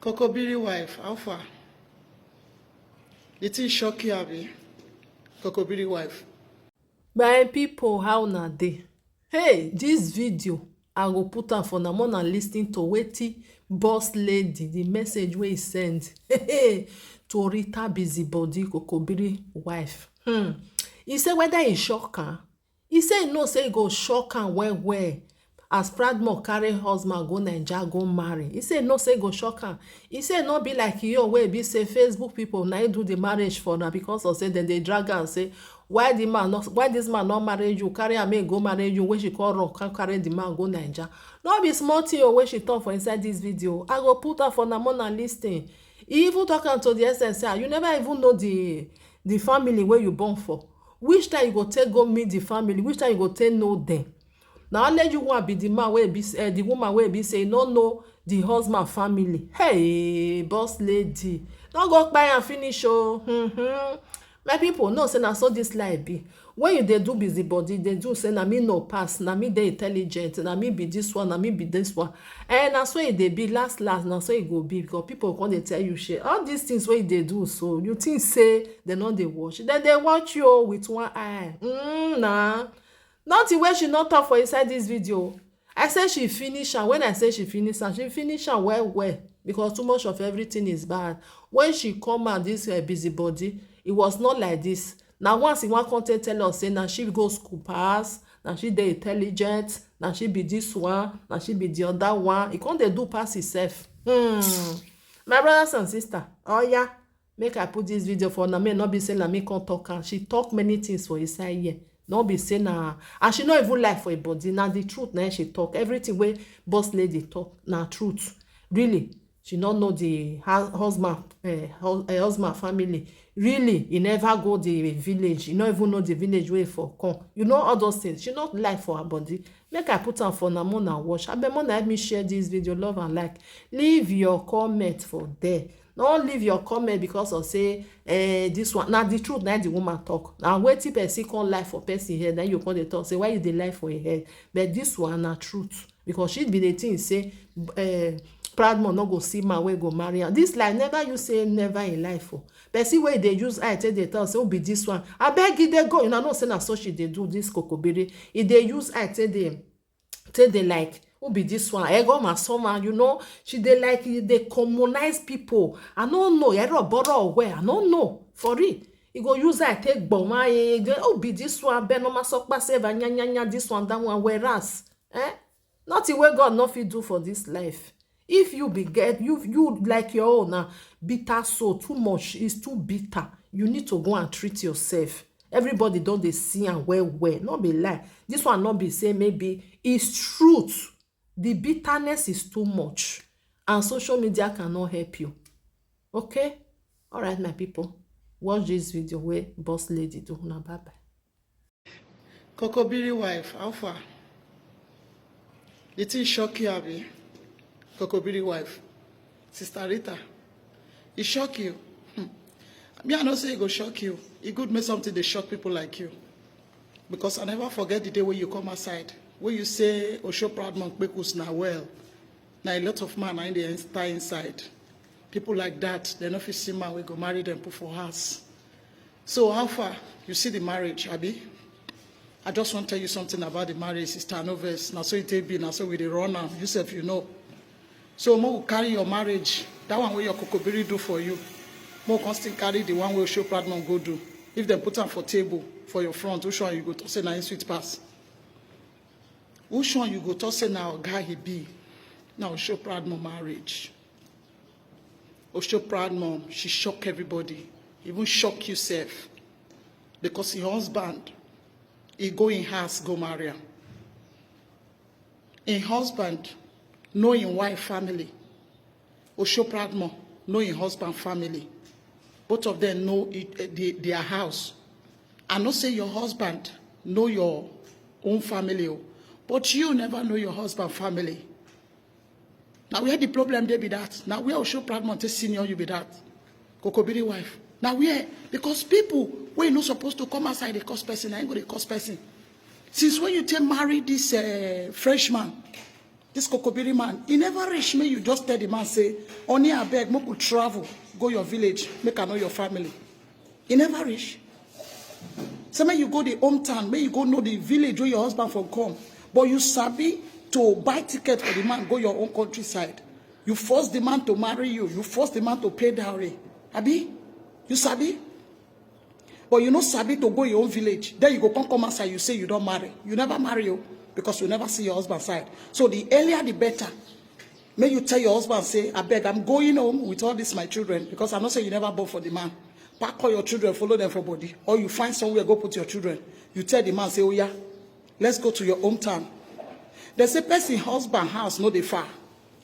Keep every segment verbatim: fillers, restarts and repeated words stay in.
Kokobiri wife, how far? The thing shock you, abi? Kokobiri wife. My people, how una dey? Hey, this video, I go put am for una, more na lis ten to wetin boss lady, the message wey he send to Rita Busybody, Kokobiri wife. Hmm. He say whether he shock am, he say he know say e go shock am well well as Pradmore carry husband go Naija go marry. He say he know say e go shock am. He say e no be like Iyo wey be say Facebook people na him do the marriage for na, because of say dem dey drag am say, why the man not, why this man not marry you, carry am make e go marry you, when she call wrong, come carry the man go Naija. No be small thing o wey she talk for inside this video. I go put am for una, more na lis ten. He even talk am to the extent say, ah, you never even know the the family wey you born for. Which time you go take go meet the family? Which time you go take know them? Na only you wan be the man wey be, eh, the woman wey be say no know the husband family. Hey, boss lady, no go kpai am finish o. Hmm. My people know say na so this life be. When you dey do busybody, dey do say na me know pass, na me dey intelligent, na me be this one, na me be this one. And na so e dey be, last last, na so e go be, because people come dey tell you shey all these things wey you dey do, so you think say dem no dey watch? Dem dey watch you o with one eye. Mm, na nothing wey she no talk for inside this video. I say she finish am. When I say she finish am, she finish am well well, because too much of everything is bad. When she come out, this uh, busybody, it was not like this. Na once he wan come take tell us say na she go school pass, na she dey intelligent, na she be this one, na she be the other one. He come dey do pass himself. Hmm. My brothers and sisters, oh yeah, make I put this video for una, make no be say na me come talk am. She talk many things for inside here. No be say na, and she no even lie for a body. Na the truth na she talk. Everything wey boss lady talk na truth. Really, she no know the hu- husband, uh, husband family. Really, he never go the village. He no even know the village where for come. You know all those things. She not lie for her body. Make I put am for una, more na watch. Abeg, more na help me share this video, love and like. Leave your comment for there. No leave your comment because of say, eh, this one. Now the truth, now the woman talk. Now wait till person come lie for person head. Then you come dey talk say why you dey lie for your head. But this one na truth, because she be the thing say, eh, Pradmore no go see man wey go marry am. This lie never you say never in life o. Person wey dey use eye take dey talk say who be this one. Abeg, e dey go. Una know say na so she dey do this Kokobiri. E dey use eye take dey take dey like, who be this one? Ego Masoma, you know, she dey like e dey commonize people. I no know, Ero Boro where, I no know. For real, e go use eye take gboma, eh, eh, who be this one? Benoma Sokpa Seva, nya, nya, nya, this one, that one, whereas, eh? Nothing wey God no fit do for this life. If you be get, you, you like your own na bitter soul, too much, is too bitter. You need to go and treat yourself. Everybody don dey see am well well. No be lie. This one no be say maybe, it's truth. The bitterness is too much, and social media cannot help you. Okay? All right, my people. Watch this video where boss lady do. Una bye bye. Kokobiri wife, how far? The thing shock you, abi? Kokobiri wife, Sister Rita, e shock you? Hmm. Me, I know say e go shock you. E good make something dey shock people like you, because I never forget the day wey you come outside, wey you say Osho Proudmon kpekus na well. Na a lot of man na im dey enter inside. People like that, dem no fit see man wey go marry dem put for house. So how far? You see the marriage, abi? I just wan tell you something about the marriage, Sister, no vex. Na so e take be, na so we dey run am. You sef, you know. So make we carry your marriage, that one wey your Kokobiri do for you, make we come still carry the one wey Osho Proudmon go do. If dem put am for table for your front, which one you go talk say na im sweet pass? Which one you go talk say na oga he be? Na Osho Proudmon marriage. Osho Proudmon, she shock everybody, even shock you sef, because her husband, he go im house go marry am. Im husband know im wife family. Osho Proudmon know im husband family. Both of them know it, eh, the, their house. I know say your husband know your own family o, but you never know your husband family. Na where the problem dey be that. Na where Osho Proudmon take senior you be that. Kokobiri wife. Na where? Because people wey no suppose to come outside dey curse person, na im go dey curse person. Since when you take marry this, eh, Frenchman, This Kokobiri man, e never reach me. You just tell the man say, "Honey, abeg, make we travel, go your village, make I know your family." E never reach. Say make you go the hometown, make you go know the village where your husband from come. But you sabi to buy ticket for the man, go your own countryside. You force the man to marry you. You force the man to pay dowry. Abi? You sabi? But you no sabi to go your own village. Then you go come come outside, you say you don't marry. You never marry you because you never see your husband side. So the earlier the better. May you tell your husband, say, "Abeg, I'm going home with all this my children," because I know say you never born for the man. Pack all your children, follow them for body. Or you find somewhere, go put your children. You tell the man, say, "Oh yeah, let's go to your hometown." They say person husband house no dey far.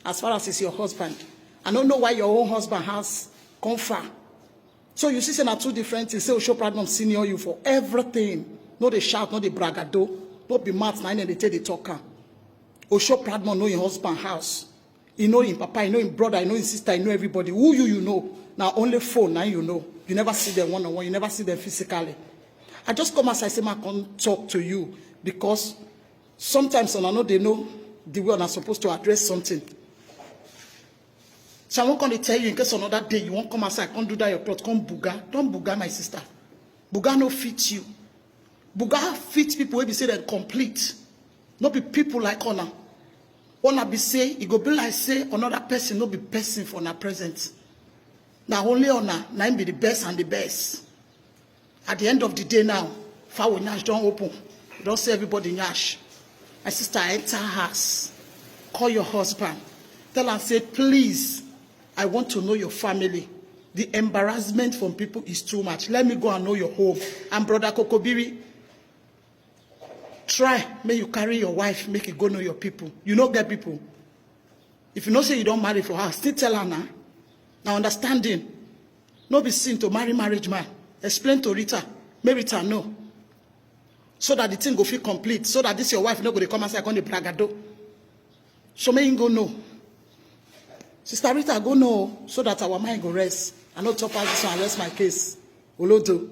As far as it's your husband, I don't know why your own husband house come far. So you see say na two different things. Say Osho Pradmon senior you for everything. No dey shout, no dey bragado. No be mouth na im dem dey take dey talk am. Osho Pradmon know im husband house. He know im papa, he know im brother, he know im sister, he know everybody. Who you, you know? Na only phone na you know. You never see them one on one. You never see them physically. I just come outside say make I come talk to you because sometimes una no dey know the way una suppose to address something. So I wan come dey tell you in case another day you wan come outside, come do that your cloth, come buga. Don't buga, my sister. Buga no fit you. Buga fit people wey be say dem complete. No be people like una. Una be say, e go be like say another person no be person for una present. Na only una, na im be the best and the best. At the end of the day now, fowl nyash don open. You don see everybody nyash. My sister, enter house. Call your husband. Tell am say, "Please, I want to know your family. The embarrassment from people is too much. Let me go and know your home." And brother Kokobiri, try make you carry your wife, make you go know your people. You no get people. If you know say you don marry for house, still tell her na. Na understanding. No be sin to marry marriage man. Explain to Rita. Make Rita know. So that the thing go fit complete. So that this your wife no go dey come outside, come dey bragado. So make him go know. Sister Rita, go know so that our mind go rest. I no talk pass this one, rest my case. Olodo.